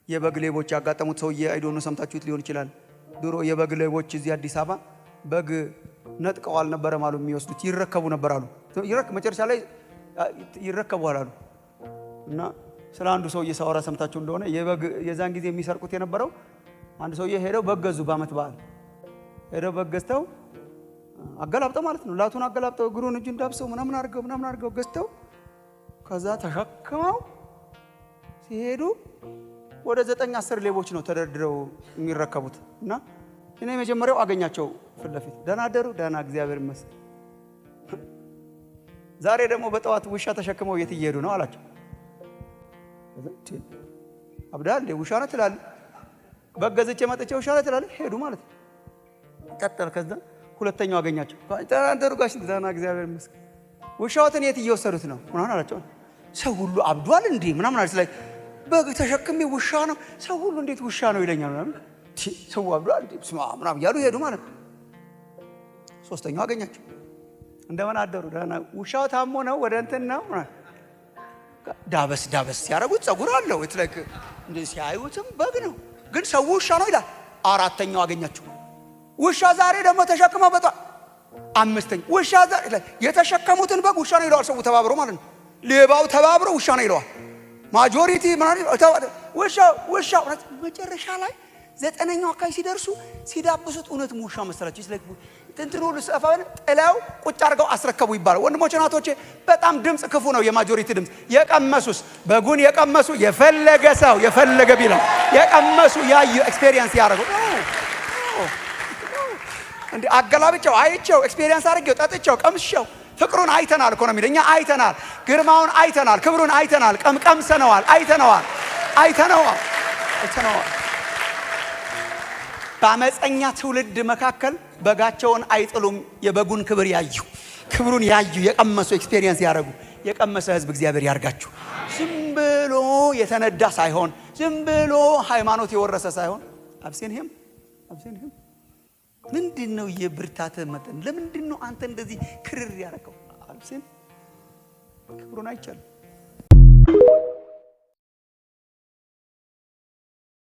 የበግ ሌቦች ያጋጠሙት ሰውዬ፣ I don't know፣ ሰምታችሁት ሊሆን ይችላል። ድሮ የበግ ሌቦች እዚህ አዲስ አበባ በግ ነጥቀው አልነበረም አሉ የሚወስዱት፣ ይረከቡ ነበር አሉ። መጨረሻ ላይ ይረከቡሃል አሉ። እና ስለ አንዱ ሰውዬ ሳወራ ሰምታችሁ እንደሆነ፣ የበግ የዛን ጊዜ የሚሰርቁት የነበረው፣ አንድ ሰውዬ ሄደው በግ ገዙ። በዓመት በዓል ሄደው በግ ገዝተው፣ አገላብጠው ማለት ነው። ላቱን አገላብጠው፣ እግሩን እጁን ዳብሰው ምናምን አድርገው ምናምን አድርገው ገዝተው፣ ከዛ ተሸክመው ሲሄዱ ወደ 9 10 ሌቦች ነው ተደርድረው የሚረከቡት። እና እኔ የመጀመሪያው አገኛቸው ፊት ለፊት። "ደህና አደሩ?" "ደህና፣ እግዚአብሔር ይመስገን።" "ዛሬ ደግሞ በጠዋት ውሻ ተሸክመው የት እየሄዱ ነው?" አላቸው። "አብዳል እንዴ? ውሻ ነው ትላለህ? በግ ገዝቼ መጥቼ ውሻ ነው ትላለህ?" ሄዱ ማለት ነው። ቀጠል። ከዛ ሁለተኛው አገኛቸው። "ደህና አደሩ ጋሽ?" "ደህና፣ እግዚአብሔር ይመስገን።" "ውሻዎትን የት እየወሰዱት ነው?" ምናምን አላቸው። "ሰው ሁሉ አብዷል እንዴ?" ምናምን አለ። ላይ በግ ተሸክሜ ውሻ ነው፣ ሰው ሁሉ እንዴት ውሻ ነው ይለኛል? ምናምን፣ ሰው አብዷል እንዴ፣ ስማ ምናምን እያሉ ሄዱ ማለት ነው። ሶስተኛው አገኛቸው። "እንደምን አደሩ?" "ደህና።" "ውሻው ታሞ ነው፣ ወደ እንትን ነው።" ዳበስ ዳበስ ሲያደርጉት ጸጉር አለው። Like እንደዚህ ሲያዩትም በግ ነው፣ ግን ሰው ውሻ ነው ይላል። አራተኛው አገኛቸው። ውሻ ዛሬ ደግሞ ተሸክመው በጣም፣ አምስተኛ ውሻ ዛሬ የተሸከሙትን በግ ውሻ ነው ይለዋል። ሰው ተባብሮ ማለት ነው። ሌባው ተባብሮ ውሻ ነው ይለዋል። Majority ውሻ ውሻ። መጨረሻ ላይ ዘጠነኛው አካባቢ ሲደርሱ ሲዳብሱት እውነትም ውሻ መሰላቸው። እንትን ሁሉ ሰፋ ጥለው ቁጭ አድርገው አስረከቡ ይባላል። ወንድሞች እናቶቼ፣ በጣም ድምፅ ክፉ ነው። የ majority ድምፅ። የቀመሱስ፣ በጉን የቀመሱ፣ የፈለገ ሰው የፈለገ ቢለው፣ የቀመሱ፣ ያዩ፣ experience ያደረጉ፣ እንደ አገላብጨው አይቼው experience አድርጌው ጠጥቼው ቀምሼው፣ ፍቅሩን አይተናል እኮ ነው የሚለው። እኛ አይተናል፣ ግርማውን አይተናል፣ ክብሩን አይተናል፣ ቀምሰነዋል፣ አይተነዋል፣ አይተነዋል፣ አይተነዋል። በአመፀኛ ትውልድ መካከል በጋቸውን አይጥሉም። የበጉን ክብር ያዩ፣ ክብሩን ያዩ፣ የቀመሱ፣ experience ያደረጉ፣ የቀመሰ ህዝብ እግዚአብሔር ያርጋችሁ። ዝም ብሎ የተነዳ ሳይሆን፣ ዝም ብሎ ሃይማኖት የወረሰ ሳይሆን፣ I've seen him, I've seen him። ምንድን ነው የብርታት መጠን? ለምንድን ነው አንተ እንደዚህ ክርር ያደረገው? I've seen፣ ክብሩን አይቻልም።